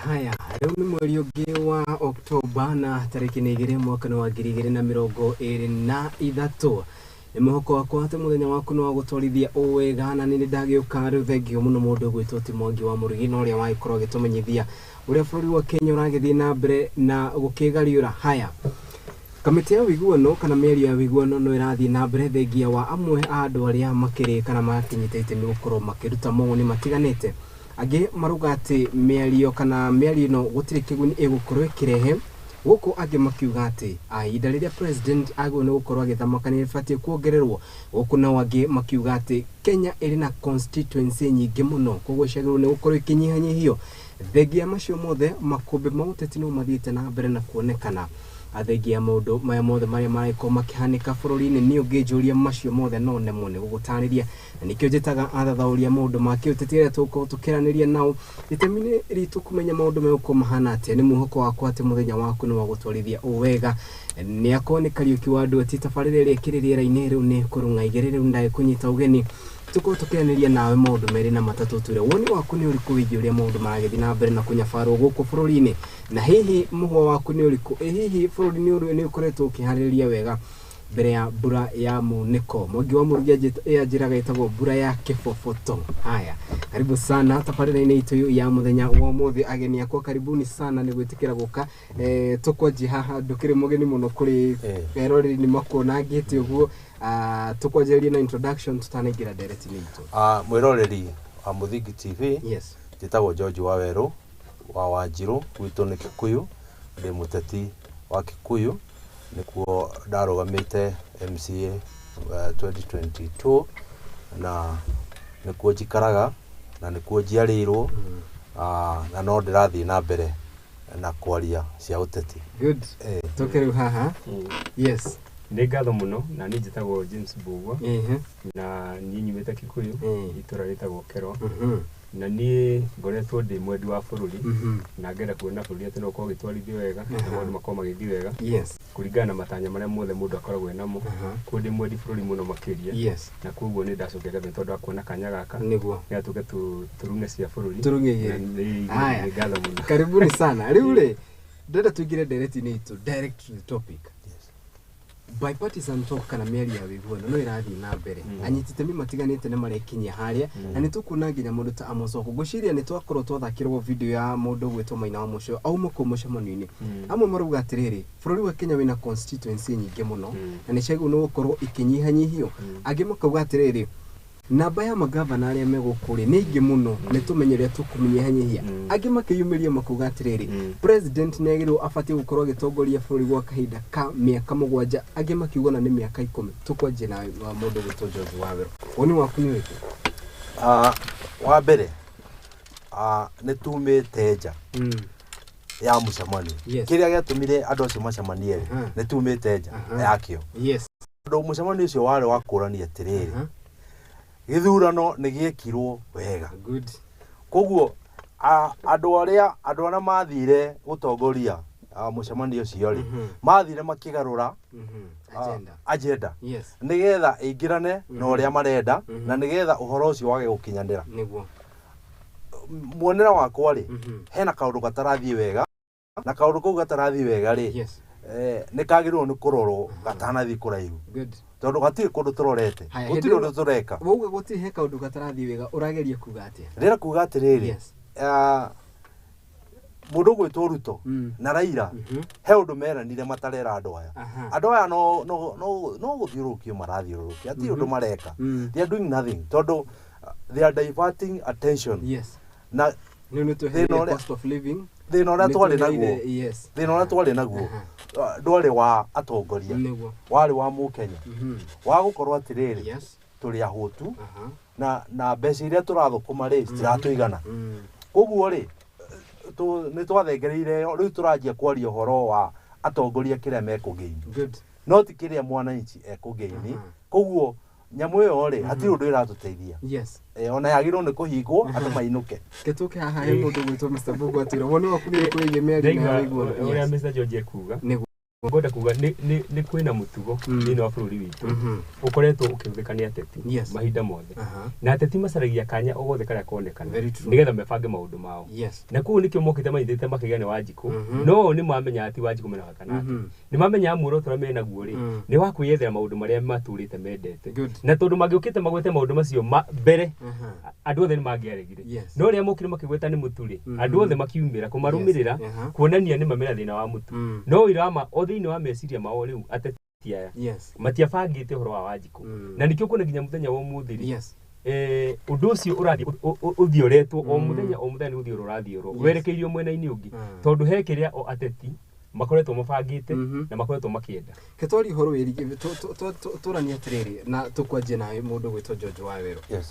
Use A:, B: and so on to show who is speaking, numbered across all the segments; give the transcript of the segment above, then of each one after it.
A: Haya, rĩu nĩ mweri ũngĩ wa Oktoba na tarĩki nĩ 2 mwaka wa 2023. Nĩ mwĩhoko wakwa atĩ mũthenya waku nĩ wa gũtwarithia o wega, na nĩ ndagĩũka rĩu. Thengio mũno mũndũ ũgwĩtwo ti Mwangi wa Mũrigi na ũrĩa wagĩkorwo agĩtũmenyithia ũrĩa bũrũri wa Kenya ũragĩthiĩ na mbere na gũkĩgariũra. Haya, kamĩtĩ ya ũiguano kana mĩario ya ũiguano no ĩrathiĩ na mbere thengia wa amwe a andũ arĩa makĩrĩ kana makinyĩte itemi gũkorwo makĩruta mawoni matiganĩte. Angĩ marauga atĩ mĩario kana mĩario ĩno gũtirĩ kĩguni ĩgũkorwo ĩkĩrehe gũkũ, angĩ makiuga atĩ ihinda rĩrĩa president agĩrĩirwo nĩ gũkorwo agĩthamaka nĩ rĩbatiĩ kuongererwo gũkũ, nao angĩ makiuga atĩ Kenya ĩrĩ na constituency nyingĩ mũno, koguo ciagĩrĩirwo nĩ gũkorwo ikĩnyihanyihio. Thengia macio mothe, makũmbĩ ma ũteti no mathiĩte na mbere na kuonekana. Thengia maũndũ maya mothe marĩa maragĩkorwo makĩhanĩka bũrũri-inĩ, niĩ ũngĩnjũria macio mothe no nemwo nĩ gũgũtarĩria, na nĩkĩo njĩtaga athathaũri a maũndũ ma kĩũteti arĩa tũgũkorwo tũkĩaranĩria nao itemi-inĩ ritũ kũmenya maũndũ megũkorwo mahana atĩa. Nĩ mwĩhoko wakwa atĩ mũthenya waku nĩ wa gũtwarithia o wega. Nĩ akorwo nĩ Kariũki wa andũ ati tabarĩra ĩrĩa ĩkĩrĩ rĩera-inĩ rĩu nĩ kũrũng'a igĩrĩ. Rĩu ndagĩkũnyita ũgeni tũkorwo tũkĩaranĩria nawe maũndũ merĩ na matatũ, twĩre woni waku nĩ ũrĩkũ wĩgiĩ ũrĩa maũndũ maragĩthiĩ na mbere na kũnyabarwo gũkũ bũrũri-inĩ, na hihi mũhwa waku nĩ ũrĩkũ? Ĩ hihi bũrũri nĩ ũkoretwo ũkĩharĩrĩria wega mbere ya mbura ya munĩko? Mwangi wa Mũrugi anjĩraga ĩtagwo mbura ya kĩboboto. Haya, karibu sana tabarĩra-inĩ itũ ya mũthenya wa ũmũthĩ. Ageni akwa, karibuni sana nĩ gwĩtĩkĩra gũka. Tũkwanjia haha, ndũkĩrĩ mũgeni mũno kũrĩ eroreri, nĩ makuonangĩte ũguo. Tũkwanjĩrĩria na introduction tutanaingĩra ndereti-inĩ itũ.
B: Mwĩroreri wa Mũthingi TV, njĩtagwo George Wawerũ wa Wanjirũ, gwitũ nĩ Kikuyu, ndĩ mũteti wa Kikuyu, nĩkuo ndarũgamĩte MCA 2022, na nĩkuo njikaraga na nĩkuo njiarĩirwo, na no ndĩrathiĩ na mbere na kwaria cia ũteti.
A: Good. Tũke rĩu haha. Yes.
C: Nĩ ngatho mũno, na niĩ njĩtagwo James Mbugua, na niĩ nyumĩte Kikuyu, itũra rĩtagwo Kerwa, na niĩ ngoretwo ndĩ mwendi wa bũrũri, na ngenda kuona bũrũri atĩ no ũkorwo ũgĩtwarithio wega na maũndũ makorwo magĩthiĩ wega kũringana na matanya marĩa mothe mũndũ akoragwo enamo. Koguo ndĩ mwendi bũrũri mũno makĩria, na koguo nĩ ndacokia ngatho nĩ tondũ wa kuona kanya gaka nĩgetha tũke tũrune cia bũrũri.
A: Tũrung'e igĩrĩ.
C: Na
A: Haya.
C: nĩ ngatho mũno.
A: Karibuni sana. Rĩu rĩ, ndĩrenda tũingĩre ndereti-inĩ itũ, direct to the topic. Bipartisan talk kana mĩario ya ũiguano no ĩrathiĩ na mbere. Anyiti itemi matiganĩte nĩ marekinyia harĩa, na nĩ tũkuona nginya mũndũ ta Amos Wako. Ngwĩciria nĩ twakorwo twathakĩrwo video ya mũndũ ũgwĩtwo Maina wa Mũco auma kũu mũcemanio-inĩ. Amwe marauga atĩrĩrĩ, bũrũri wa Kenya wĩna constituency nyingĩ mũno na nĩ ciagĩrĩirwo nĩ gũkorwo ikĩnyihanyihio. Angĩ makauga atĩrĩrĩ, namba ya magavana arĩa me gũkũ rĩ nĩ aingĩ mũno, nĩ tũmenye ũrĩa tũkũmĩnyihanyihia. Angĩ makĩyumĩria makauga atĩrĩrĩ, president nĩ agĩrĩirwo abatiĩ gũkorwo agĩtongoria bũrũri gwa kahinda ka mĩaka 7, angĩ makiuga ona nĩ mĩaka 10. Tũkwanjia na wa mũndũ ũgwĩtwo George Wawerũ, woni waku nĩ ũrĩkũ?
B: Wa mbere, nĩ tumĩte nja ya mũcemanio. Kĩrĩa gĩatũmire andũ acio macemanie rĩ, nĩ tumĩte nja yakĩo, tondũ mũcemanio ũcio warĩ wa kũrania atĩrĩrĩ, gĩthurano nĩ gĩekirwo wega. Koguo andũ arĩa mathire gũtongoria mũcemanio ũcio rĩ, mathire makĩgarũra
A: Agenda.
B: Agenda, nĩgetha ĩingĩrane na ũrĩa marenda, na nĩgetha ũhoro ũcio wage gũkinyanĩra. Muonere wakwa rĩ, hena kaũndũ gatarathiĩ wega, na kaũndũ kau gatarathiĩ wega rĩ, nĩ kagĩrĩirwo nĩ kũrorwo gatanathiĩ kũraihu, tondũ gatirĩ kũndũ tũrorete.
A: Haya,
B: gũtirĩ
A: hĩndĩ
B: ũndũ tũreka.
A: Wauga gũtirĩ he kaũndũ gatarathiĩ wega, ũrageria kuga atĩa?
B: Rĩra kuga atĩrĩrĩ, mũndũ ũgwĩtwo Ruto na Raila, he ũndũ meranire matarera andũ aya. Andũ aya no gũthiũrũrũkio marathiũrũrũkia, hatirĩ ũndũ mareka. They are doing nothing, tondũ they are diverting attention na
A: Nĩ
B: Thĩna
A: twehereire cost of living.
B: Thĩna ũrĩa
A: Nĩ
B: twarĩ
A: twehereire-
B: naguo, thĩna ũrĩa twarĩ naguo ndwarĩ wa atongoria, warĩ wa mũkenya, wa gũkorwo atĩrĩrĩ, tũrĩ ahũtu, na mbeca iria tũrathũkũma rĩ, citiratũigana. Koguo rĩ, nĩ twathengereire ĩyo, rĩu tũranjia kwaria ũhoro wa atongoria kĩrĩa mekũgĩini, no ti kĩrĩa mwananchi ekũgĩini. Koguo nyamũ ĩyo rĩ, hatirĩ ũndũ ĩratũteithia. Ona yagĩrĩirwo nĩ kũhingwo, andũ mainũke.
A: Ke tũke haha he mũndũ ũgwĩtwo Mr. Mbugua, atwĩre woni waku nĩ ũrĩkũ wĩgiĩ mĩario ĩno ya
C: Ndaigua
A: ũiguano.
C: ũrĩa Mr. George ekuga. Ngwenda kuga nĩ kwĩna mũtugo thĩinĩ wa bũrũri witũ ũkoretwo ũkĩhũthĩka nĩ ateti mahinda mothe. Na ateti macaragia kanya o gothe karĩa konekana nĩgetha mebange maũndũ mao. Na kũu nĩkĩo mokĩte manyitĩte makĩgĩa nĩ Wanjikũ. No nĩ mamenya ti Wanjikũ mena bata nake. Nĩ mamenyaga muoroto ũrĩa menaguo rĩ nĩ wa kwĩyethera maũndũ marĩa matũrĩte mendete. Na tondũ mangĩũkĩte magwete maũndũ macio mbere andũ othe nĩ mangĩaregire. No rĩrĩa mokire makĩgweta nĩ mũtu rĩ, andũ othe makiumĩra kũmarũmĩrĩra kuonania nĩ mamena thĩna wa mũtu. No ũira ma o thĩinĩ wa meciria mao rĩu ateti aya matiabangĩte ũhoro wa Wanjikũ. Na nĩkĩo kuona nginya mũthenya wa ũmũthĩ rĩ, ũndũ ũcio ũrathiĩ ũthioretwo o mũthenya o mũthenya nĩ gũthiorwo ũrathiorwo werekeirio mwena-inĩ ũngĩ, tondũ he kĩrĩa o ateti makoretwo mabangĩte na makoretwo makĩenda.
A: Ketwari ũhoro wĩrigie tũranie atĩrĩrĩ na tũkwanjia nawe mũndũ gwĩtwo George Wawerũ.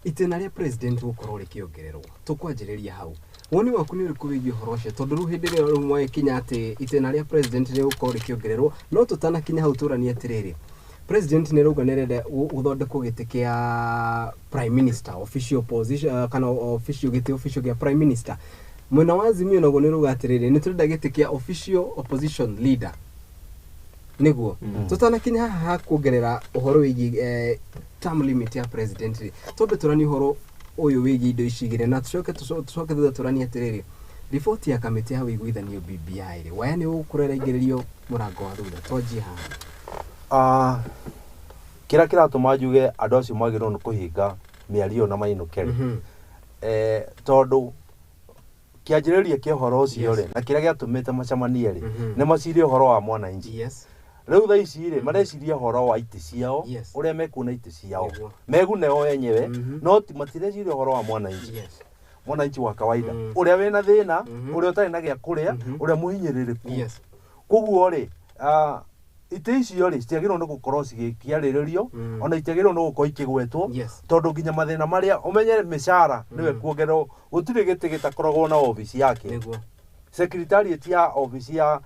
A: Itĩna rĩa president gũkorwo rĩkĩongererwo, tũkwanjĩrĩria hau. Woni waku nĩ ũrĩkũ wĩgiĩ ũhoro ũcio? Tondũ rĩu hĩndĩ ĩrĩa rĩu mwagĩkinya atĩ itĩna rĩa president rĩgũkorwo rĩkĩongererwo, no tũtanakinya hau tũranie atĩrĩrĩ, president nĩ arauga nĩ arenda gũthondekwo gĩtĩ kĩa prime minister, official position, kana official gĩtĩ official kĩa prime minister. Mwena wa Azimio naguo nĩ ũrauga atĩrĩrĩ, nĩ tũrenda gĩtĩ kĩa official opposition leader. Nĩguo tũtanakinya haha ha kuongerera ũhoro wĩgiĩ term limit ya president rĩ, twambe tũranie ũhoro ũyũ wĩgiĩ indo ici igĩrĩ na tũcoke thutha tũranie atĩrĩrĩ, riboti ya kamĩtĩ ya ũiguithanio BBI rĩ, waya nĩ ũgũkorwo ĩraingĩrĩrio mũrango wa thutha. Twanjie haha.
B: Kĩrĩa kĩratũma njuge andũ acio magĩrĩirwo nĩ kũhinga mĩario na mainũke rĩ, tondũ kĩanjĩrĩria kĩa ũhoro ũcio rĩ, na kĩrĩa gĩatũmĩte macemanie rĩ, nĩ macirie ũhoro wa mwananchi. Rĩu thaa ici rĩ, mareciria ũhoro wa itĩ ciao, ũrĩa mekuona itĩ ciao, megune o enyewe, no matireciria ũhoro wa mwananchi. Mwananchi wa kawaida, ũrĩa wĩna thĩna, ũrĩa ũtarĩ na gĩa kũrĩa, ũrĩa mũhinyĩrĩrĩku. Koguo rĩ, itĩ icio rĩ, citiagĩrĩirwo nĩ gũkorwo cigĩkĩarĩrĩrio, ona itiagĩrĩirwo nĩ gũkorwo ikĩgwetwo, tondũ nginya mathĩna marĩa ũmenye mĩcara nĩwe kuongererwo, gũtirĩ gĩtĩ gĩtakoragwo na obici yake. Secretariat ya obici ya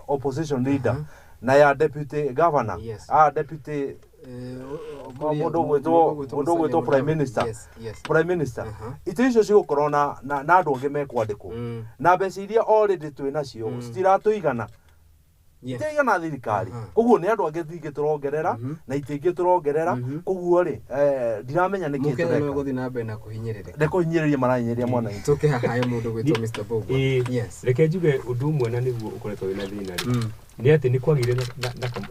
B: opposition leader na ya deputy governor, deputy mũndũ ũgwĩtwo prime minister, prime minister. Itĩ icio cigũkorwo na andũ angĩ mekwandĩkwo, na mbeca iria already twĩ nacio citiratũigana. Itiigana thirikari. Koguo nĩ andũ angĩ thingĩ tũrongerera na itĩ ingĩ tũrongerera. Koguo rĩ, ndiramenya nĩkĩ tũreka.
A: Mũkenya gũthiĩ na mbere na kũhinyĩrĩrĩka.
B: Nĩ kũhinyĩrĩria marahinyĩrĩria mwananchi.
A: Tũke haha he mũndũ gwĩtwo Mr. Mbugua.
C: Reke njuge ũndũ ũmwe na nĩguo ũkoretwo wĩna thĩna rĩ, nĩ atĩ nĩ kwagĩire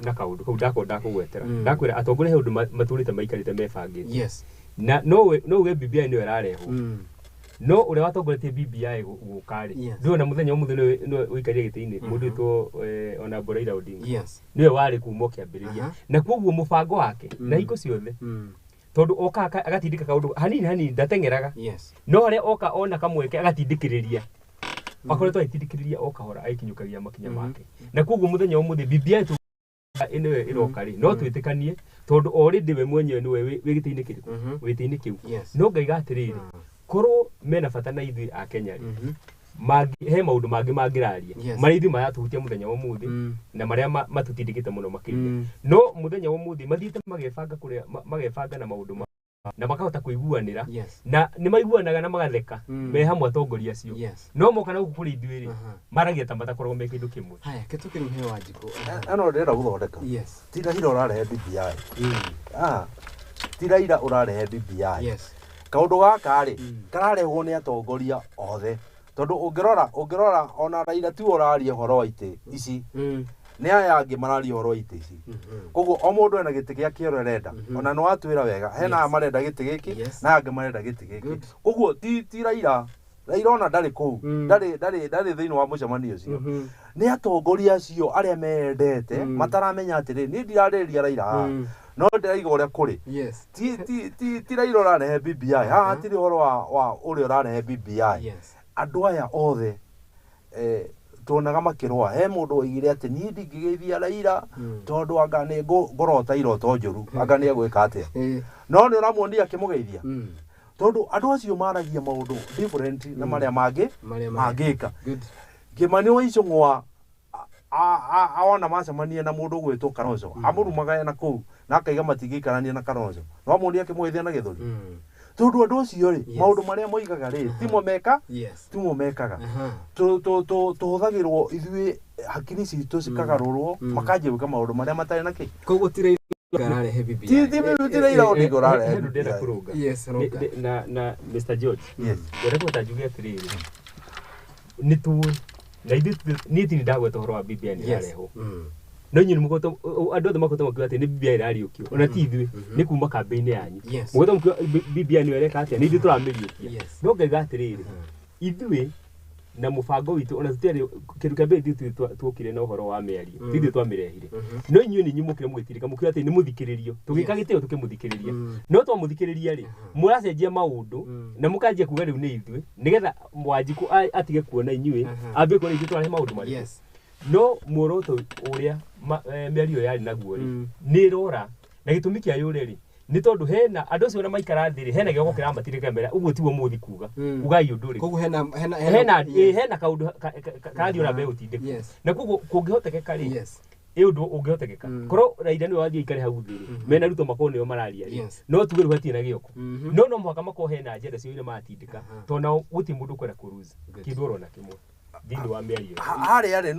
C: na kaũndũ kau ndakorwo ndakũgwetera. Ndakwĩra atongoria he ũndũ matũrĩte maikarĩte mebangĩte. Na no uge BBI nĩyo ĩrarehwo. No ũrĩa watongoretie BBI gũka rĩ, ndũĩ ona mũthenya ũmũthĩ nĩwe ũikarire gĩtĩ-inĩ, mũndũ wĩtwo Honorable Raila Odinga. Nĩwe warĩ kuma ũkĩambĩrĩria. Na koguo mũbango wake na hingo ciothe, tondũ oka agatindĩka kaũndũ hanini hanini, ndateng'eraga. No harĩa oka ona kamweke agatindĩkĩrĩria. Akoretwo agĩtindĩkĩrĩria o kahora agĩkinyũkagia makinya make. Na koguo mũthenya ũmũthĩ BBI ĩno ĩroka rĩ, no twĩtĩkanie tondũ already we mwenyewe nĩwe wĩ gĩtĩ-inĩ kĩrĩkũ, gĩtĩ-inĩ kĩu. No ngaiga atĩrĩrĩ, korwo mena bata na ithuĩ a Kenya rĩ, he maũndũ mangĩ mangĩraria marĩa ithuĩ maratũhutia mũthenya wa ũmũthĩ na marĩa matũtindĩkĩte mũno makĩria. No mũthenya wa ũmũthĩ mathiĩte magebanga kũrĩa magebanga na maũndũ na makahota kũiguanĩra, na nĩ maiguanaga na magatheka me hamwe atongoria acio. No moka na gũkũ kũrĩ ithuĩ rĩ, maragia ta matakoragwo me kĩndũ kĩmwe.
A: Haya, kĩtũ kĩrĩ he Wanjikũ.
B: Ĩno ndĩrenda gũthondeka. Ti Raila ũrarehe BBI. Ti Raila ũrarehe BBI. Kaũndũ gaka rĩ, kararehwo nĩ atongoria othe. Tondũ ũngĩrora ona Raila tiwe ũraria ũhoro wa itĩ ici, nĩ aya angĩ mararia ũhoro wa itĩ ici. Koguo o mũndũ ena gĩtĩ gĩake ũrĩa arenda. Ona nĩ watwĩra wega, hena aya marenda gĩtĩ gĩkĩ na aya angĩ marenda gĩtĩ gĩkĩ. Koguo ti Raila. Raila ona ndarĩ kũu, ndarĩ thĩinĩ wa mũcemanio ũcio. Nĩ atongoria acio arĩa mendete mataramenya atĩrĩ, niĩ ndirarĩrĩria Raila haha, no ndĩraiga ũrĩa kũrĩ. Ti Raila ũrarehe BBI haha, hatirĩ ũhoro wa ũrĩa ũrarehe BBI. Andũ aya othe tuonaga makĩrũa. He mũndũ oigire atĩ niĩ ndingĩgeithia Raila tondũ anga nĩ ngũrota iroto njũru, anga nĩ egwĩka atĩa. No nĩ ũramuonia akĩmũgeithia. Tondũ andũ acio maragia maũndũ different na marĩa mangĩ mangĩka. Kĩmani wa Icũng'wa awona macemania na mũndũ ũgwĩtwo Kalonzo, amũrumaga na kũu na akaiga matingĩikarania na Kalonzo. No amuonia akĩmũgeithia na gĩthũri. Tondũ andũ acio rĩ, maũndũ marĩa moigaga rĩ, timo meka, timo mekaga. Tũhũthagĩrwo ithuĩ Hakiri citũ cikagarũrwo makanjia gwĩka maũndũ marĩa matarĩ na kĩ.
A: Koguo ti Raila ũrarehe BBI.
B: Ti Raila Odinga ũrarehe
C: ndĩrenda kũrũnga.
A: Yes, rũnga.
C: Na Mr George.
B: Yes.
C: Ndĩrenda kũhota njuge atĩrĩrĩ, nĩ tũĩ na ithuĩ niĩ tini ndagweta ũhoro wa BBI nĩ ĩrarehwo. No inyuĩ nĩmũkoretwo andũ othe makoretwo makiuga atĩ nĩ BBI ĩrariũkio, ona ti ithuĩ, nĩ kuma kambĩ-inĩ yanyu. Mũkoretwo mũkiuga BBI nĩyo ĩreka atĩa, nĩ ithuĩ tũramĩriũkia. No ngaiga atĩrĩrĩ, ithuĩ na mũbango witũ ona tũtiarĩ kĩndũ kĩa mbere ithuĩ tuokire na ũhoro wa mĩario, ti ithuĩ twamĩrehire. No inyuĩ nĩ inyuĩ mũkire mũgĩtirĩka mũkiuga atĩ nĩ mũthikĩrĩrio, tũgĩka gĩtĩo tũkĩmũthikĩrĩria. No twamũthikĩrĩria rĩ, mũracenjia maũndũ na mũkanjia kuga rĩu nĩ ithuĩ, nĩgetha Wanjikũ atige kuona inyuĩ, ambie kuona ithuĩ tũrarehe maũndũ marĩkũ. No muoroto ũrĩa mĩario yarĩ naguo rĩ, nĩ ĩrora na gĩtũmi kĩa yũre rĩ, nĩ tondũ hena andũ acio ona maikara thĩ rĩ, hena gĩoko kĩramatirĩka mera ũguo tiguo mũthi kuga, ugai ũndũ rĩ.
A: Koguo hena
C: hena kaũndũ karathiĩ ona mbere gũtindĩkwo. Na koguo kũngĩhotekeka rĩ, ĩ ũndũ ũngĩhotekeka korwo Raila nĩwe wathiĩ aikare hau thĩ rĩ, mena Ruto makorwo nĩo mararia rĩ, no tuge rĩu hatirĩ na gĩoko. No mũhaka makorwo hena agenda cio iria maratindĩka, tondũ nao gũtirĩ mũndũ ũkwenda kũlose kĩndũ orona kĩmwe thĩinĩ wa mĩario.
B: Harĩa rĩ,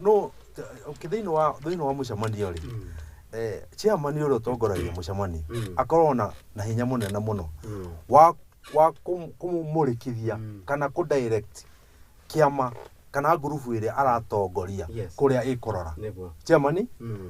B: no thĩinĩ wa mũcemanio rĩ, chairman ũrĩa ũtongoragia mũcemanio akorwo na hinya mũnene mũno wa kũmũrĩkithia kana kũ direct kĩama kana ngurubu ĩrĩa aratongoria kũrĩa ĩkũrora. Chairman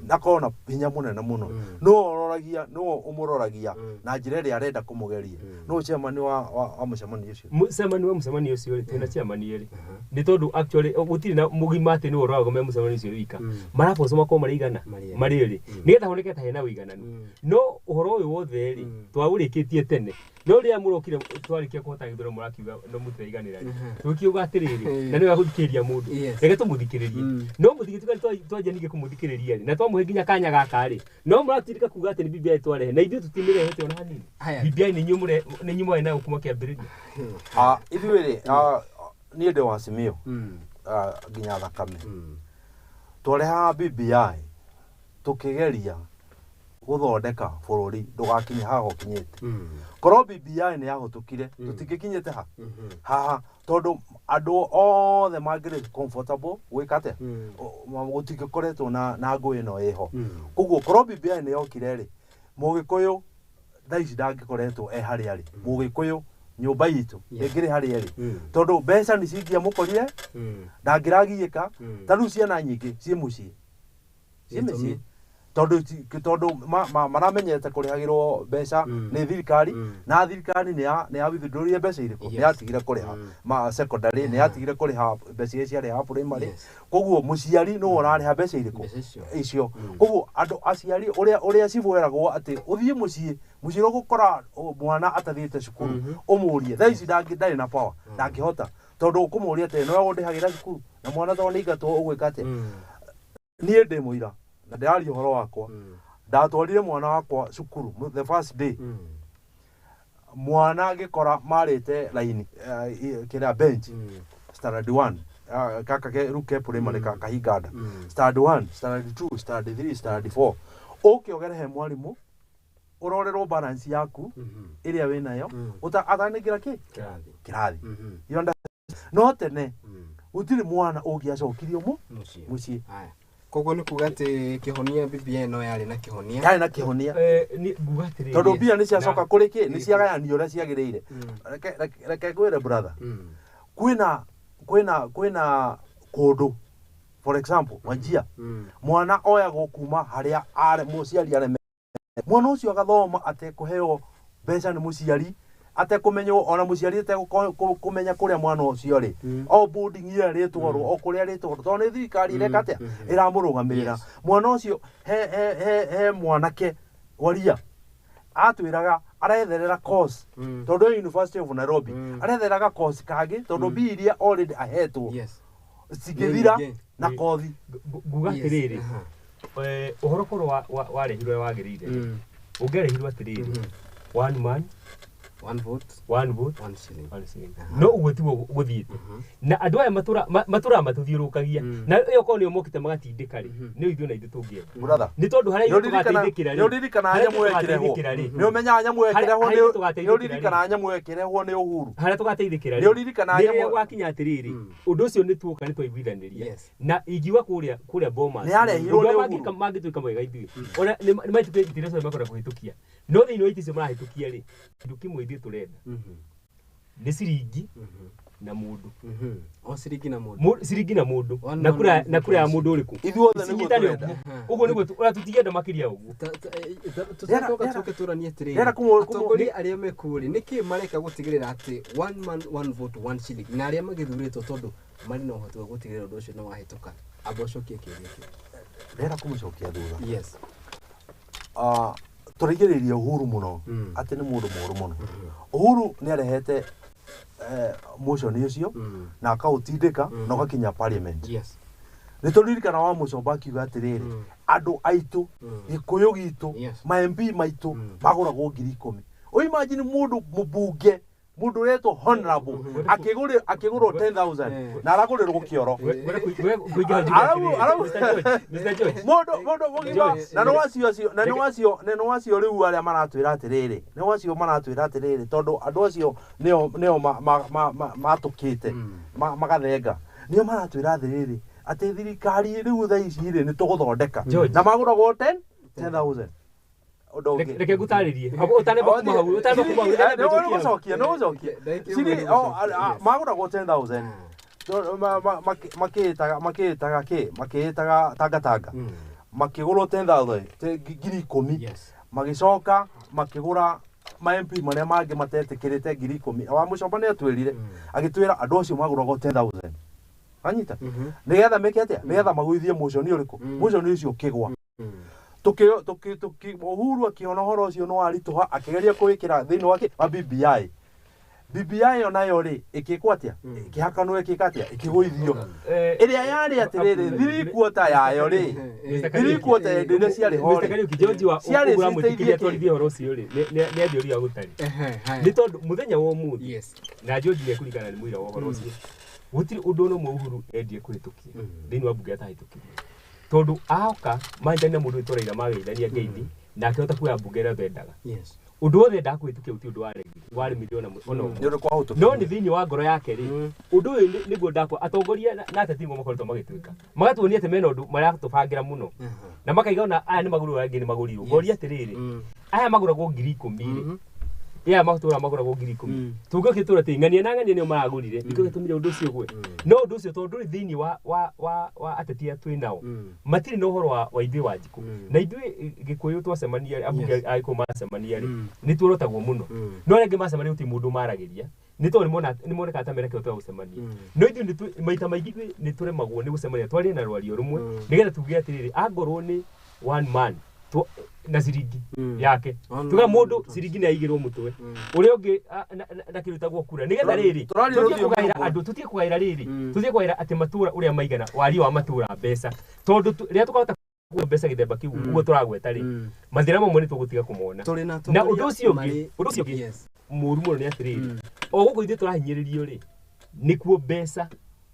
B: akorwo na hinya mũnene mũno, no ũroragia, no ũmũroragia na njĩra ĩrĩa arenda kũmũgeria. No chairman wa mũcemanio ũcio,
C: chairman wa mũcemanio ũcio rĩ, twĩna chairman erĩ, nĩ tondũ actually gũtirĩ na mũgima atĩ nĩwe ũroraga me mũcemanio ũcio wika, marabocwo makorwo marĩ igana marĩ erĩ, nĩgetha honeke ta hena ũigananu. No ũhoro ũyũ wothe rĩ, twaũrĩkĩtie tene, no rĩrĩa mũrokire twarĩkia kũhota gĩthurano mũrakiuga no mũtiraiganĩra rĩ, tũkiuga atĩrĩrĩ, na nĩwe gũthikĩrĩria mũndũ, reke tũmũthikĩrĩrie. No mũthikĩrĩria twanjia ningĩ kũmũthikĩrĩria rĩ, na twamũhe nginya kanya gaka rĩ, no mũratirĩka kuga atĩ nĩ BBI twarehe, na ithuĩ tũtimĩrehete ona hanini. BBI nĩ inyuĩ mwarĩ nayo kuma kĩambĩrĩria.
B: Ithuĩ rĩ, niĩ ndĩ wa Simiyu nginya thakame. Twarehaga BBI tũkĩgeria gũthondeka bũrũri ndũgakinye haha ũkinyĩte. Korwo BBI nĩ yahũtũkire, tũtingĩkinyĩte ha haha, tondũ andũ othe mangĩrĩ comfortable gwĩka atĩa, gũtingĩkoretwo na ngũĩ ĩno ĩho. Koguo korwo BBI nĩ yokire rĩ, Mũgĩkũyũ thaa ici ndangĩkoretwo e harĩa arĩ. Mũgĩkũyũ nyũmba itũ ĩngĩrĩ harĩa ĩrĩ, tondũ mbeca nĩ cingĩamũkorire, ndangĩragiĩka. Ta rĩu ciana nyingĩ ciĩ mũciĩ, ciĩ mĩciĩ, tondũ maramenyete kũrĩhagĩrwo mbeca nĩ thirikari, na thirikari nĩ ya withdrawire mbeca irĩkũ, nĩ yatigire kũrĩha ma secondary, nĩ yatigire kũrĩha mbeca iria ciarĩhaga primary. Koguo mũciari nĩwe ũrarĩha mbeca irĩkũ icio. Koguo andũ aciari ũrĩa cibũ eragwo atĩ ũthiĩ mũciĩ, mũciĩ ũrĩa ũgũkora mwana atathiĩte cukuru ũmũrie, thaa ici ndarĩ na power, ndangĩhota, tondũ ũkũmũria atĩ nĩwe ũndĩhagĩra cukuru na mwana tondũ nĩ aingatwo ũgwĩka atĩa. Niĩ ndĩ mũira na ndĩraria ũhoro wakwa, ndatwarire mwana wakwa cukuru the first day, mwana agĩkora marĩte laini kĩrĩa bench standard 1 gaka rĩu ke primary Kahinganda, standard 1, standard 2, standard 3, standard 4, ũke ũgere he mwarimũ ũrorerwo balance yaku ĩrĩa wĩnayo atanĩngĩra kĩ kĩrathi. No tene gũtirĩ mwana ũngĩacokirio mũciĩ.
A: Koguo nĩ kuga atĩ kĩhonia BBI no yarĩ na kĩhonia.
B: Yarĩ na kĩhonia.
C: Nguga atĩrĩrĩ,
B: tondũ mbia nĩ ciacoka kũrĩ kĩ, nĩ ciagayanio ũrĩa ciagĩrĩire. Reke ngwĩre brother, kwĩna kũndũ, for example Wajir, mwana oyagwo kuma harĩa mũciari areme, mwana ũcio agathoma atekũheo mbeca nĩ mũciari, atekũmenywo ona mũciari atekũmenya kũrĩa mwana ũcio rĩ, o boarding ĩrĩa rĩtwarwo, o kũrĩa rĩtwarwo, tondũ nĩ thirikari ĩreka atĩa, ĩramũrũgamĩrĩra. Mwana ũcio he mwanake waria atwĩraga aretherera course, tondũ University of Nairobi arethereraga course kangĩ, tondũ mbia iria already ahetwo cingĩthira na kothi.
C: Nguga atĩrĩrĩ, ũhoro korwo warehirwo ũrĩa wagĩrĩire, ũngĩarehirwo atĩrĩrĩ, one man
A: One vote,
C: one vote,
A: one shilling.
C: One shilling. No ũguo tiguo gũthiĩte, na andũ aya matũraga matũthiũrũrũkagia, na ĩyo korwo nĩo mokĩte magatindĩka rĩ, nĩ ithuĩ na ithuĩ tũngĩenda,
B: Brother,
C: nĩ tondũ harĩa ithuĩ tũgateithĩkĩra rĩ,
B: nĩ ũririkanaga
C: harĩa
B: nyamũ ĩyo ĩkĩrehwo?
C: tũgateithĩkĩra rĩ,
B: Nĩ ũmenyaga nyamũ ĩyo ĩkĩrehwo?
C: Harĩa tũgateithĩkĩra
B: Nĩ ũririkanaga nyamũ ĩyo ĩkĩrehwo nĩ Uhuru?
C: Harĩa tũgateithĩkĩra
B: Nĩ ũririkanaga
C: rĩrĩa gwakinya atĩrĩrĩ, ũndũ ũcio nĩ tuoka nĩ twaiguithanĩria, na ingiuga kũrĩa Bomas
B: Nĩ yarehirwo
C: ũndũ
B: nĩ
C: ũrĩa
B: Uhuru.
C: Mangĩtuĩka mwega, ithuĩ ona nĩ mahĩtũkĩte itĩ iria ciothe makwenda kũhĩtũkia, no thĩinĩ wa itĩ icio marahĩtũkia rĩ, kĩndũ kĩmwe ithuĩ tũrenda nĩ ciringi na mũndũ.
A: O ciringi na mũndũ.
C: Ciringi na mũndũ,
A: One
C: na
A: man,
C: kura
A: one
C: na kura ya
A: vote.
C: mũndũ ũrĩkũ
B: Ithuothe nĩguo
C: Cinyitane
B: tũrenda.
C: ũguo. Ũguo nĩguo ona tũtingĩenda makĩria ũguo.
A: Tũcoka tũke tũranie atĩrĩrĩ,
B: Rĩera
A: atongoria arĩa mekuo rĩ, nĩkĩ mareka gũtigĩrĩra atĩ one man, one vote, one shilling, na arĩa magĩthurĩtwo tondũ marĩ na ũhoti wa gũtigĩrĩra ũndũ ũcio nĩ wahĩtũka? Amba ũcokie kĩũria kĩu.
B: Rĩera kũmũcokia thutha.
A: Yes.
B: Ah, tũraigĩrĩria Uhuru mũno atĩ nĩ mũndũ mũũru mũno. Uhuru nĩ arehete motion ũcio na akaũtindĩka na ũgakinya parliament. Nĩ tũririkana wa mũcomba akiuga atĩrĩrĩ, andũ aitũ, gĩkũyũ gitũ, ma MP maitũ magũragwo 10,000. Ũ imagine mũndũ mũbunge, mũndũ ũretwo honorable, akĩgũrwo 10,000 na aragũrĩrwo kĩoro.
C: Ngwenda kũingĩra njuge atĩrĩrĩ, Mr. George, Mr. George.
B: Mũndũ mũgima.
C: George.
B: Na nĩ wacio acio, na nĩ wacio, na nĩ wacio rĩu arĩa maratwĩra atĩrĩrĩ, nĩ wacio maratwĩra atĩrĩrĩ, tondũ andũ acio nĩo matũkĩte magathenga, nĩo maratwĩra atĩrĩrĩ atĩ thirikari rĩu thaa ici rĩ nĩ tũgũthondeka,
C: George.
B: na magũragwo 10 10,000. Ũndũ ũngĩ.
C: Reke ngũtarĩrie ũtanamba kuma hau, ũtanamba kuma hau.
B: Nĩ gũcokia, nĩ gũcokia.
A: Ndagĩka ĩmwe
B: Ciri
A: nĩ
B: o
A: gũcokia, yes.
B: Magũragwo 10,000, makĩĩtaga kĩ, makĩĩtaga tangatanga, makĩgũrwo 10,000, 10,000. Magĩcoka makĩgũra ma MP marĩa mangĩ matetĩkĩrĩte 10,000. Wa mũcomba nĩ atwĩrire, agĩtwĩra andũ acio magũragwo 10,000, anyita, nĩgetha meke atĩa? Nĩgetha magũithie motion ũrĩkũ? Motion ũcio ũkĩgwa. Tukĩ tukĩ tukĩ Uhuru akĩona ũhoro ũcio nĩ waritũha, akĩgeria kũwĩkĩra thĩinĩ wa kĩ, wa BBI. BBI yo nayo rĩ ĩkĩkwo atĩa? Ĩkĩhakanwo, ĩkĩka atĩa? Ĩkĩgũithio. Ĩrĩa yarĩ atĩrĩrĩ, 3/4 yayo rĩ, 3/4 hĩndĩ ĩrĩa ciarĩ ho
C: Mr.
B: rĩ,
C: Kariuki, George wa
B: ciarĩ
C: ũguo ũramwĩtĩkĩria
B: citeithie kĩ?
C: atwarithie ũhoro ũcio rĩ, nĩ anjũria gũtarĩ,
A: Ehe, haya.
C: nĩ tondũ mũthenya wa ũmũthĩ, na George nĩ ekũringana, nĩ mũira wa ũhoro ũcio, gũtirĩ ũndũ ona ũmwe Uhuru endire kũhĩtũkia thĩinĩ wa mbunge atahĩtũkirie, tondũ aoka manyitanire na mũndũ wĩtwo Raila, mageithania ngeithi, na akĩhota kuoya mbunge ĩrĩa endaga. Ũndũ wothe endaga kũhĩtũkia, gũtirĩ ũndũ waregire, waremirwo ona ũmwe.
B: Nĩ ũndũ kwahũtũkire.
C: No nĩ thĩinĩ wa ngoro yake rĩ, ũndũ ũyũ nĩguo ndakwa atongoria na ateti nĩguo makoretwo magĩtuĩka magatuonia atĩ mena ũndũ maratũbangĩra mũno, na makaiga ona aya nĩ magũrirwo, aya angĩ nĩ magũrirwo. Ngoria atĩrĩrĩ, aya magũragwo 10,000 rĩ, aya matũra magũragwo 10,000, tũngĩũkĩtũra atĩ ng'ania na ng'ania nĩo maragũrire, nĩkĩo gĩtũmire ũndũ ũcio ũgwe. No ũndũ ũcio tondũ ndũrĩ thĩinĩ wa ateti aya twĩ nao, matirĩ na ũhoro wa ithuĩ wa njikũ na ithuĩ gĩkũyũ twacemania, ambunge a gĩkũyũ macemania rĩ, nĩ tuorotagwo mũno. No arĩa angĩ macemania gũtirĩ mũndũ maragĩria, nĩ tondũ nĩ monekaga ta mena kĩhoto gĩa gũcemania. No ithuĩ maita maingĩ ithuĩ nĩ tũremagwo nĩ gũcemania twarie na rwario rũmwe, nĩgetha tuge atĩrĩrĩ, angorwo nĩ one man na ciringi yake,
A: One
C: tuga
A: man,
C: mũndũ
A: one
C: ciringi nĩ aigĩrwo mũtwe ũrĩa ũngĩ na kĩndũ ĩtagwo kura, nĩgetha rĩrĩ
B: Tũraria
C: tũtige
B: rũthiomi
C: kũgaĩra
B: rũmwe.
C: andũ, tũtige kũgaĩra rĩrĩ, tũtige kũgaĩra atĩ matũra ũrĩa maigana warie wa matũra mbeca, tondũ rĩrĩa tũkahota kuoya mbeca gĩthemba kĩu ũguo tũragweta rĩ, mathĩna mamwe nĩ tũgũtiga kũmona.
A: Tũrĩ na
C: Na
A: atongoria
C: ũndũ ũcio ũngĩ, ũndũ ũcio ũngĩ mũru mũno nĩ atĩrĩrĩ, o gũkũ ithuĩ tũrahinyĩrĩrio rĩ, nĩkuo mbeca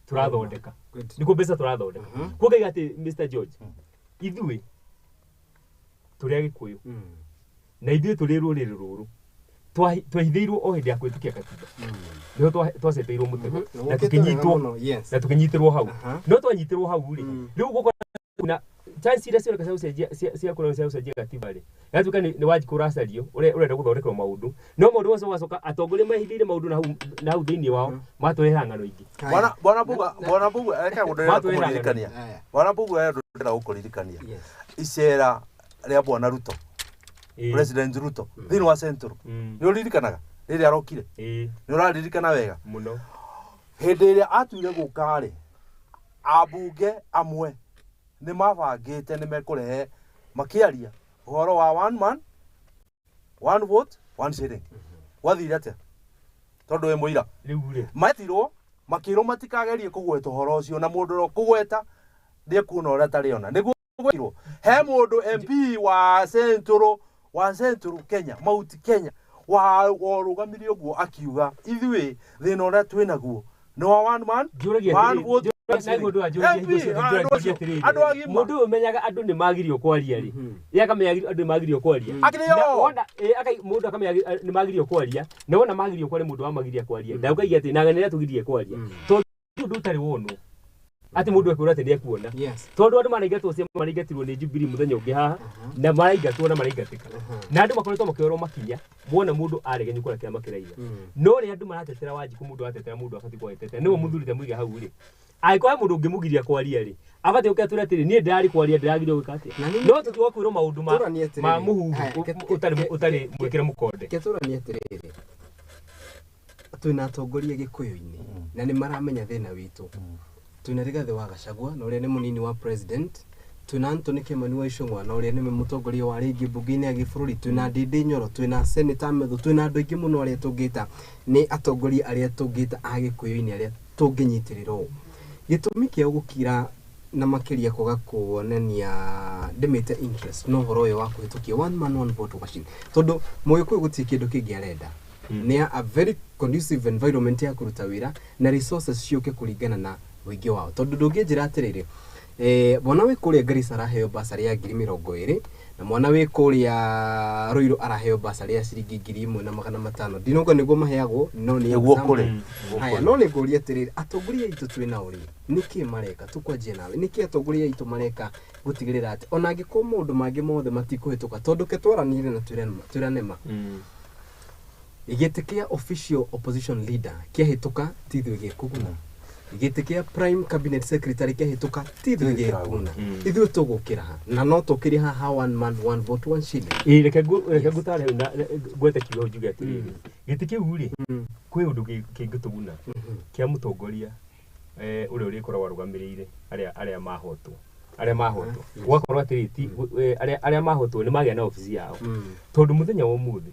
C: tũrathondeka. Nĩkuo mbeca tũrathondeka. Kuo ngaiga atĩ Mr. George, ithuĩ tũrĩ Agĩkũyũ, na ithuĩ tũrĩ rũrĩrĩ rũrũ twahithĩirwo o hĩndĩ ya kũhĩtũkia katiba, nĩho twaceteirwo mũtego na
A: Ũkĩte wega
C: tũkĩnyitwo
A: mũno, yes.
C: na tũkĩnyitĩrwo hau. No twanyitĩrwo hau rĩ, rĩu gũkorwo na chance iria cioneka cia gũcenjia cia kũrora cia gũcenjia gatiba rĩ, yatuĩka nĩ Wanjikũ ũracario ũrenda gũthondekerwo maũndũ, no maũndũ macio ũgacoka atongoria mahithĩire maũndũ na hau thĩinĩ wao matũrehera ng'ano ingĩ.
A: Haya.
B: Bwana Bwana Buga, Bwana Buga, reke ndĩrenda
C: Matwĩra
B: kũmũririkania.
A: Haya.
B: Bwana Buga, he ũndũ ndĩrenda gũkũririkania. Icera rĩa Bwana Ruto, President Ruto, thĩinĩ wa Central. Nĩ ũririkanaga rĩrĩa arokire? Nĩ ũraririkana wega?
C: Mũno.
B: Hĩndĩ ĩrĩa atuire gũka rĩ, ambunge amwe nĩ mabangĩte nĩ mekũrehe, makĩaria ũhoro wa one man, one vote, one shilling. Gwathire atĩa? Tondũ wĩ mũira.
C: Rĩu rĩ,
B: Metirwo makĩrwo matikagerie kũgweta ũhoro ũcio, na mũndũ ũrĩa ũkũgweta nĩekuona ũrĩa atarĩona. Nĩguo gwekirwo. He mũndũ MP wa Central, wa Central Kenya, Mount Kenya, Wa warũgamirie ũguo akiuga ithuĩ thĩna ũrĩa twĩnaguo nĩ wa one man
C: Njũragia
B: one
C: atĩrĩrĩ,
B: vote.
C: na mũndũ anjũragia hingo ciothe,
B: MP, andũ
C: njũragia
B: acio,
C: atĩrĩrĩ,
B: andũ agima.
C: Mũndũ ũyũ ũmenyaga andũ nĩ magirio kwaria rĩ, ye akamenya andũ nĩ magirio kwaria.
B: Akĩrĩ
C: Na
B: o.
C: wona, mũndũ akamenya nĩ magirio kwaria, na wona magirio kwaria mũndũ wamagiria kwaria, ndaugagia atĩ na nĩ atũgirie kwaria. Tondũ ũndũ ũtarĩ wonwo atĩ mũndũ ekwĩrwo atĩ nĩ ekuona. Tondũ andũ maraingatwo cia maraingatirwo nĩ Jubilee mũthenya ũngĩ haha, na maraingatwo na maraingatĩka. Na andũ makoretwo makĩoerwo makinya, wona mũndũ aregenyũka na kĩama kĩraiga. No rĩrĩa andũ maratetera Wanjikũ, mũndũ aratetera mũndũ abatiĩ gũtetera. Nĩwe mũthuri ta mũige hau rĩ. Angĩkorwo he mũndũ ũngĩmũgiria kwaria rĩ, abatiĩ gũka atwĩre atĩrĩ, niĩ ndĩrarĩ kwaria ndĩragirio gwĩka atĩa.
A: Na nĩ-
C: No tũtiga kwĩrwo maũndũ ma
A: Tũranie atĩrĩrĩ.
C: ma mũhuhu
A: Haya,
C: ũtarĩ ũtarĩ mwĩkĩre mũkonde.
A: Ketũranie atĩrĩrĩ, twĩna atongoria Gĩkũyũ-inĩ na nĩ maramenya thĩna witũ. Twĩna Rigathĩ wa Gachagua na ũrĩa nĩ mũnini wa president, twĩna Anthony Kimani wa Ichung'wa na ũrĩa nĩwe mũtongoria wa rĩngĩ mbunge-inĩ ya gĩbũrũri, twĩna Ndindi Nyoro, twĩna Senator Methu, twĩna andũ aingĩ mũno arĩa tũngĩta nĩ atongoria arĩa tũngĩta a Gĩkũyũ-inĩ arĩa tũngĩnyitĩrĩra ũũ. Gĩtũmi kĩa gũkira na makĩria kwaga kuonania ndĩmĩte interest no ũhoro ũyũ wa kũhĩtũkia one man one vote washing, tondũ Mũgĩkũyũ gũtirĩ kĩndũ kĩngĩ arenda nĩ a very conducive environment ya kũruta wĩra na resources ciũke kũringana na ũingĩ wao. Tondũ ndũngĩnjĩra atĩrĩrĩ, mwana wĩ kũrĩa Garissa araheo basarĩ ya 20,000 na mwana wĩ kũrĩa Ruiru araheo basarĩ ya ciringi 1,500. Ndinauga nĩguo maheagwo, no nĩ
B: Nĩguo
A: example.
B: kũrĩ.
A: Haya, no nĩ ngũria atĩrĩrĩ, atongoria aitũ twĩ nao rĩ, nĩkĩ mareka? Tũkwanjia nawe, nĩkĩ atongoria aitũ mareka gũtigĩrĩra atĩ ona angĩkorwo maũndũ mangĩ mothe matikũhĩtũka, tondũ ke twaranire na twĩrane ma gĩtĩ kĩa official opposition leader kĩahĩtũka ti ithuĩ gĩkũguna, gĩtĩ kĩa prime cabinet secretary kĩahĩtũka ti ithuĩ gĩkũguna, ithuĩ tũgũkĩra ha na no tũkĩrie haha one man one vote one shilling.
C: Ĩĩ, reke ngũtare hau na ngwete kiugo njuge atĩrĩrĩ, gĩtĩ kĩu rĩ, kwĩ ũndũ kĩngĩtũguna kĩa mũtongoria ũrĩa ũrĩkoragwo arũgamĩrĩire arĩa mahotwo gwakorwo atĩrĩ ti arĩa mahotwo nĩ magĩa na obici yao, tondũ mũthenya wa ũmũthĩ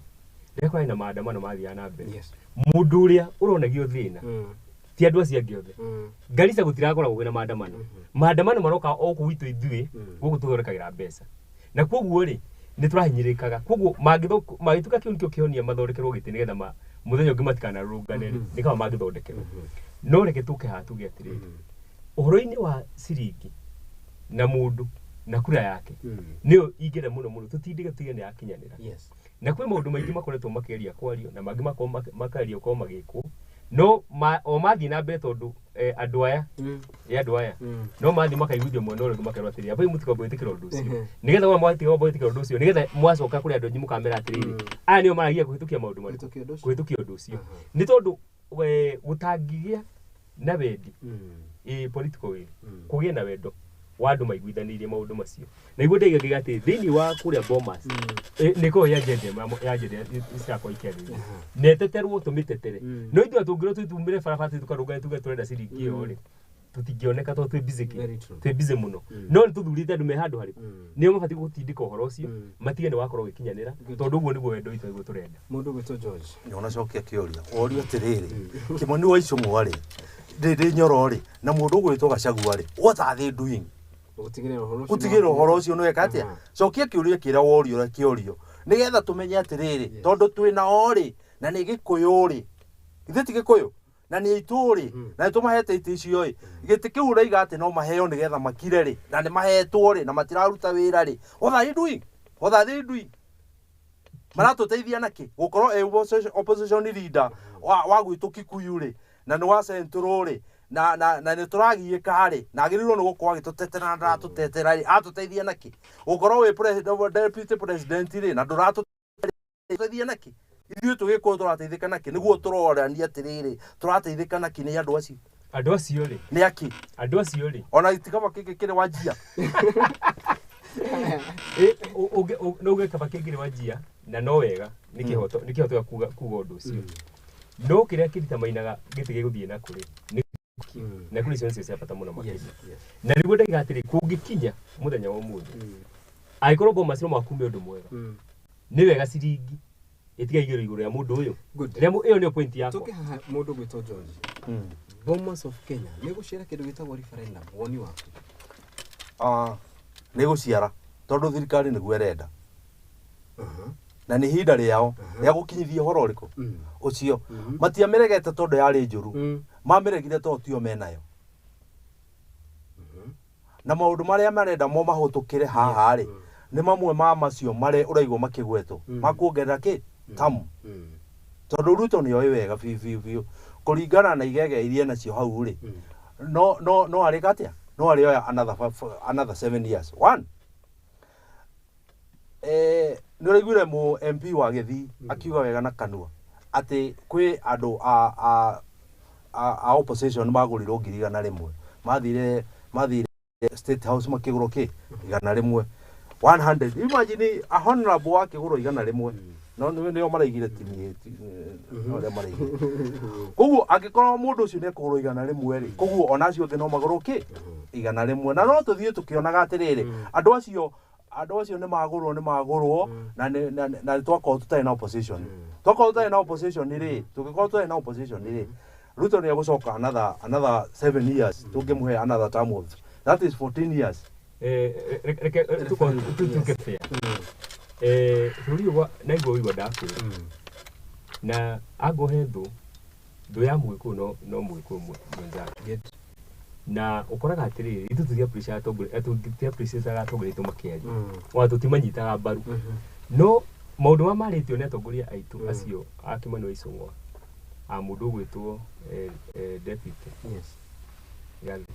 C: rĩrĩa kũrarĩ na maandamano mathiaga na mbere, mũndũ ũrĩa ũronagio thĩna ti andũ acio angĩ othe. Garissa gũtirakoragwo kwĩna maandamano. Maandamano maroka o kũu gwitũ ithuĩ gũkũ tũthondekagĩra mbeca, na koguo rĩ nĩ tũrahinyĩrĩkaga. Koguo mangĩtuĩka kĩu nĩkĩo kĩhonia, mathondekerwo gĩtĩ nĩgetha mũthenya ũngĩ matikanarũrũngane rĩ, nĩ kaba mangĩthondekerwo. No reke tũke haha tuge atĩrĩrĩ, ũhoro-inĩ wa ciringi na mũndũ na kura yake nĩyo ingĩenda mũno mũno tũtindĩke tuge nĩ yakinyanĩra. Na kwĩ maũndũ maingĩ makoretwo makĩgeria kwario na mangĩ makorwo makageria gũkorwo magĩkwo, no o mathiĩ na mbere tondũ andũ aya ĩ andũ aya no mathiĩ makaiguithio mwena ũrĩa ũngĩ, makerwo atĩrĩrĩ, ambai mũtikombe gwĩtĩkĩra ũndũ ũcio, nĩgetha wona mwatiga gwĩtĩkĩra ũndũ ũcio, nĩgetha mwacoka kũrĩ andũ anyu mũkamera atĩrĩrĩ, aya nĩo maragia kũhĩtũkia maũndũ marĩkũ?
A: Kũhĩtũkia ũndũ ũcio.
C: Kũhĩtũkia ũndũ ũcio nĩ tondũ we gũtangĩgĩa na wendi, political will, kũgĩe na wendo wa andũ maiguithanĩirie maũndũ macio. Na niguo ndaiga ngiuga atĩ thĩinĩ wa kũrĩa Bomas, nĩ korwo ya agenda ĩmwe ya agenda cirakorwo ikĩarĩrĩrio na ĩteterwo tũmĩtetere, no ithuĩ tũngĩrwo twĩtumĩre barabara tũkarũngane tuge tũrenda ciringi ĩyo rĩ, tũtingĩoneka tondũ twĩ busy kĩ
A: Very true.
C: twĩ busy mũno. No nĩ tũthurĩte andũ me handũ harĩkũ nĩo mabatiĩ gũtindĩka ũhoro ũcio, matige nĩ wakorwo ũgĩkinyanĩra, tondũ ũguo nĩguo wendo witũ nĩguo tũrenda.
A: Mũndũ gwĩtwo George.
B: Nĩonacokia kĩũria worio atĩrĩrĩ, Kĩmani wa Ichung'wa rĩ, Ndindi Nyoro rĩ, na mũndũ ũgwĩtwo Gachagua rĩ, what are they doing?
A: Gũtigĩrĩra ũhoro ũcio
B: Gũtigĩrĩra ũhoro ũcio nĩ weka atĩa? Cokia kĩũria kĩrĩa worio ũrĩa kĩũrio nĩgetha tũmenye atĩrĩrĩ, tondũ twĩ nao rĩ, na nĩ Gĩkũyũ rĩ, ithuĩ ti Gĩkũyũ na nĩ aitũ rĩ, na nĩ tũmahete itĩ icio ĩ, gĩtĩ kĩu ũraiga atĩ no maheo nĩgetha makire rĩ, na nĩ mahetwo rĩ, na matiraruta wĩra rĩ, what are you doing? What are they doing? Maratũteithia nakĩ gũkorwo e opposition leader wa gwitũ Kikuyu rĩ, na nĩ wa Central rĩ, na nĩ tũragiĩka rĩ, na agĩrĩirwo nĩ gũkorwo agĩtũtetera na ndaratũtetera rĩ, atũteithia nakĩ? Gũkorwo wĩ president, deputy president rĩ, na ndũratũteithia nakĩ? Ithuĩ tũgĩkũyũ tũrateithĩka nakĩ? Nĩguo tũrorania atĩrĩrĩ, tũrateithĩka nakĩ nĩ andũ acio?
C: Andũ acio rĩ?
B: Nĩ akĩ?
C: Andũ acio rĩ?
B: Ona itikaba kĩngĩ kĩrĩ wanjia.
C: No uge kaba kĩngĩ nĩ wanjia na no wega nĩ kĩhoto gĩa kuga ũndũ ũcio, no kĩrĩa kĩritamainaga gĩtĩ gĩgũthiĩ na kũrĩ nĩ na kũrĩ icio nĩcio cia bata mũno makĩria. Na nĩguo ndaiga atĩrĩ, kũngĩkinya mũthenya wa ũmũthĩ, angĩkorwo Bomas no makume ũndũ mwega, nĩ wega ciringi ĩtiga igĩrĩ igũrũ rĩa mũndũ ũyũ.
A: Good.
C: Rĩa ĩyo nĩyo point yakwa.
A: Tũke haha, mũndũ gwĩtwo George. Bomas of Kenya nĩ gũciara kĩndũ gĩtagwo referendum, woni waku?
B: Ah, nĩ gũciara tondũ thirikari nĩguo ĩrenda. Na nĩ ihinda rĩao rĩa gũkinyithia ũhoro ũrĩkũ ũcio. Matiamĩregete tondũ yarĩ njũru, mamĩregire tondũ tio menayo. Na maũndũ marĩa marenda mo mahũtũkĩre haha rĩ, nĩ mamwe ma macio marĩa ũraigua makĩgwetwo makuongerera kĩ tamu. Tondũ Ruto nĩ oĩ wega biũ biũ biũ kũringana na igege iria nacio hau rĩ, no no no arĩka atĩa, no arĩoya another 7 years. One, nĩ ũraiguire mũ MP wa Gĩthii akiuga wega na kanua atĩ kwĩ andũ a opposition magũrirwo 100,000, mathire State House makĩgũrwo kĩ 100, 100. Imagine a honorable wakĩgũrwo 100, no nĩo maraigire tini ũrĩa maraigire. Koguo angĩkorwo mũndũ ũcio nĩ ekũgũrwo 100 rĩ, koguo ona acio angĩ no magũrwo kĩ 100. Na no tũthiĩ tũkĩonaga atĩrĩrĩ, andũ acio nĩ magũrwo na na twakorwo tũtarĩ na opposition. Twakorwo tũtarĩ na opposition rĩ, tũngĩkorwo tũtarĩ na opposition rĩ, Ruto nĩ egũcoka another 7 years, tũngĩmũhe another term of that is 14 years.
C: Reke tutuke fair. Bũrũri ũyũ naigua ũigua ndakwĩra. Na angohe thũ ya Mũgĩkũyũ no Mũgĩkũyũ mwenzake. Na ũkoraga atĩrĩrĩ, ithuĩ tũti appreciate atongoria aitũ makĩaria. Ona tũtimanyitaga mbaru. No maũndũ marĩa marĩtio nĩ atongoria aitũ acio a Kĩmani wa Ichung'wa, a mũndũ ũgwĩtwo deputy Rigathi,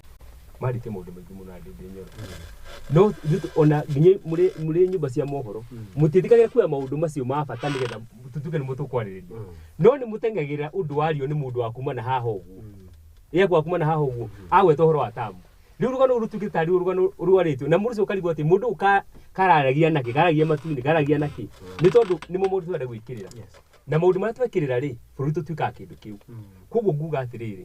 C: marĩtie maũndũ maingĩ mũno Ndindi Nyoro. No ona nginya mũrĩ nyũmba cia mohoro mũtiĩtĩkagĩra kuoya maũndũ macio ma bata nĩgetha tũtuĩke nĩ mũtũkwarĩrĩria. No nĩ mũteng'agĩra ũndũ wario nĩ mũndũ wa kuma na haha ũguo. Ye kwa kuma na haha ũguo agweta ũhoro wa tamu. Rĩu rũgano rũu rũtuĩkĩte tarĩ rũgano rwarĩtio na mũndũ ũcio ũkarigwo atĩ mũndũ ũyũ kararagia nakĩ, karagia matu-inĩ, karagia nakĩ, nĩ tondũ nĩmo maũndũ tũrenda gwĩkĩrĩra. Na maũndũ marĩa twekĩrĩra rĩ, bũrũri tũtuĩkaga kĩndũ kĩu. Koguo nguga atĩrĩrĩ,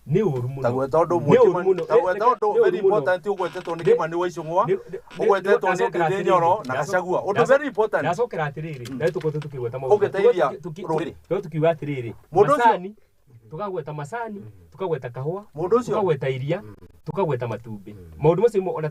C: nĩ ũru mũno.
B: Tagweta ũndũ ũmwe, tagweta ũndũ very important ũgwetetwo nĩ Kĩmani wa Ichung'wa, ũgwetetwo nĩ Ndindi Nyoro na Gachagua. Ũndũ very important.
C: Ndacokera atĩrĩrĩ, na tũkoretwo tũkĩgweta maũndũ.
B: Ũngĩteithia rũrĩrĩ.
C: No tukiuga atĩrĩrĩ, macani, tukagweta macani, tukagweta kahũa, tukagweta iria, tukagweta matumbĩ. Maũndũ macio ona